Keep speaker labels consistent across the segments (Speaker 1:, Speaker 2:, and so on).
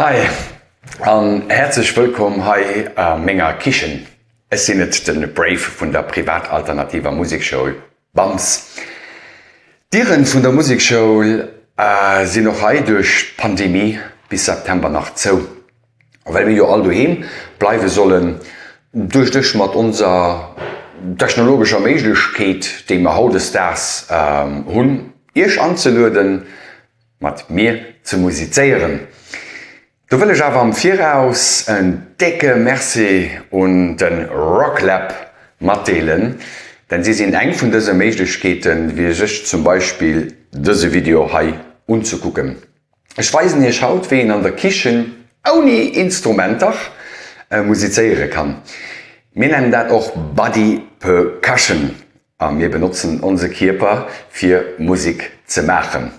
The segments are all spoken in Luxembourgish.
Speaker 1: Hi an häerzlech wëllkomm hei a menger Kichen. Ech sinn et, den Brave vun der privat-alternativer Musekschoul BAMS. D'Dieren vun der Musekschoul sinn och hei duerch d'Pandemie bis September nach zou. A well mir jo all doheem bleiwe sollen, duecht ech mat onser technologescher Méiglechkeet, déi mer hautdesdaags hunn, iech anzelueden, mat mir ze musizéieren. Do wëll ech awer am Viraus en décke Merci un de Rocklab matdeelen, denn si sinn eng vun dëse Méiglechkeeten, fir sech zum Beispill dëse Video hei unzekucken. Ech weisen iech haut wéi een an der Kichen ouni Instrumenter musizéiere kann. Mir nennen dat och Body Percussion a mir benotzen onse Kierper fir Musek ze maachen.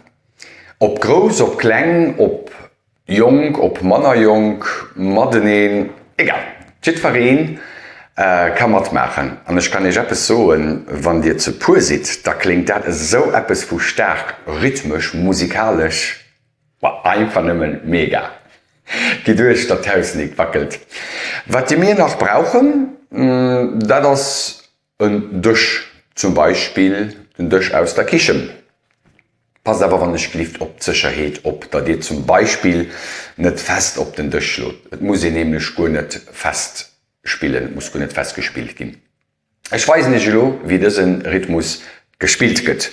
Speaker 1: Op grouss, op kleng, op jonk, op manner jonk, mateneen, egal, jiddwereen ka matmaachen. An ech kann iech eppes soen, wann dir ze puer sidd, da kléngt dat esou eppes vu staark rhythmesch, musikalesch, ma einfach nëmmen mega. Gitt uecht, datt d'Haus nik wackelt. Wat mir nach brauchen, dat ass En Dësch, zum Beispill den Dësch aus der Kichen. Passt awer wann ech glift op d'Sécherheet op, datt Dir zum Beispill net fest op den Dësch schlot. Et muss een nämlech guer net fest spillen, et muss guer net fest gespillt ginn. Ech weisen Iech elo wéi dëse Rhythmus gespillt gëtt.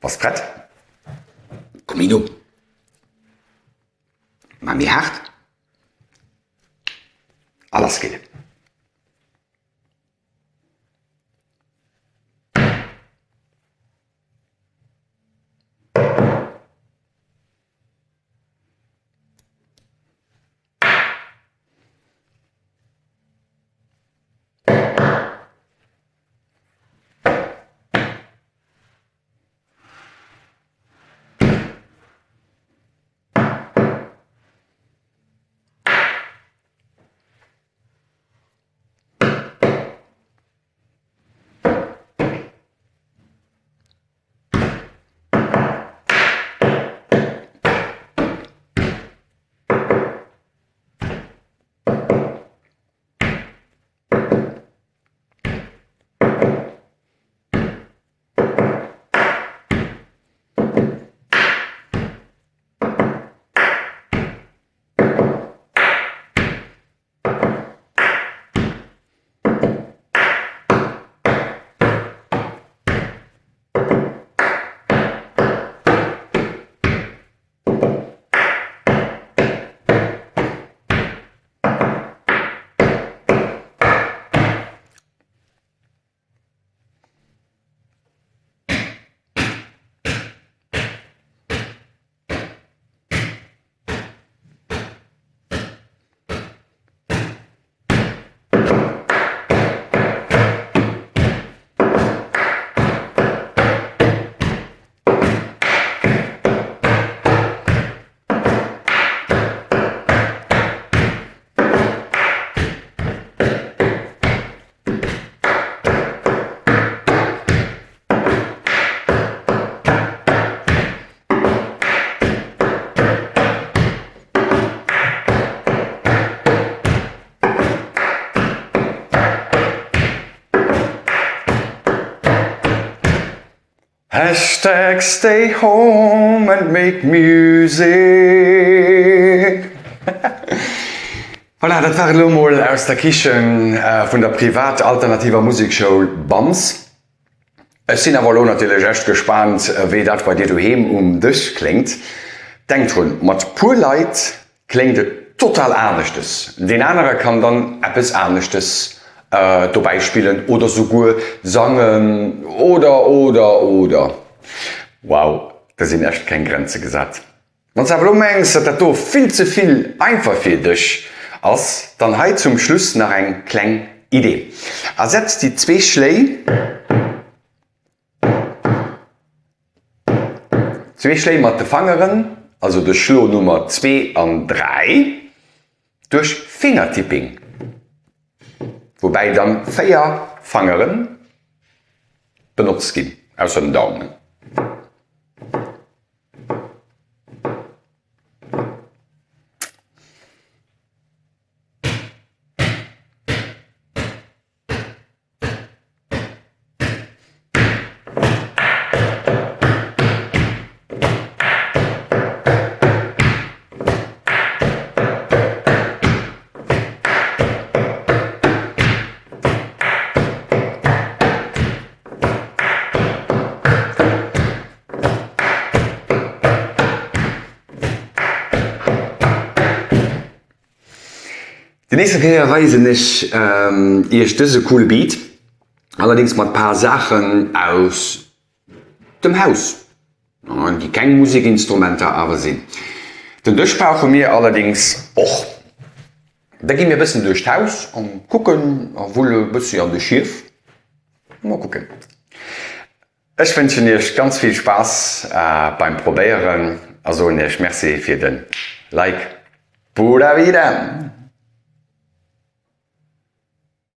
Speaker 1: Bass prett? Komm méi no. Mar méi haart. A lass geet et. Hashtag stay home and make music. Voilà, dat war et elo mol aus der Kichen vun der privat alternativer Musekschoul BAMS. Ech sinn awer elo natierlech echt gespaant, wéi dat bei dir doheem um Dësch kléngt. Denk drun, mat puer Leit kléngt et total aneschtes. Deen anere kann dann eppes aneschtes dobäi spillen oder souguer sangen oder oder oder. Wow, do sinn echt keng Grenze gesat. Wann s awer elo mengs, datt dat do vill ze vill einfach fir dech ass, dann hei zum Schluss nach eng kleng Idee. Ersetz déi zwee Schléi, zwee Schléi mat de Fangeren, also de Schlo Nummer 2 an 3, duerch Fingertipping, woubäi dann 4 Fangeren benotzt ginn, ausser den Daumen. Déi nächste Kéier weisen ech iech dëse coole Beat, allerdéngs mat paar Saachen aus dem Haus, déi keng Musekinstrumenter awer sinn. Den Dësch brauche mir allerdéngs och. Da gi mir e bëssen duerch d'Haus an kucken a wulle e bëssi an de Schief. Mol kucken. Ech wënschen iech ganz vill Spaass beim Probéieren a soen iech Merci fir den Like. Pura vida!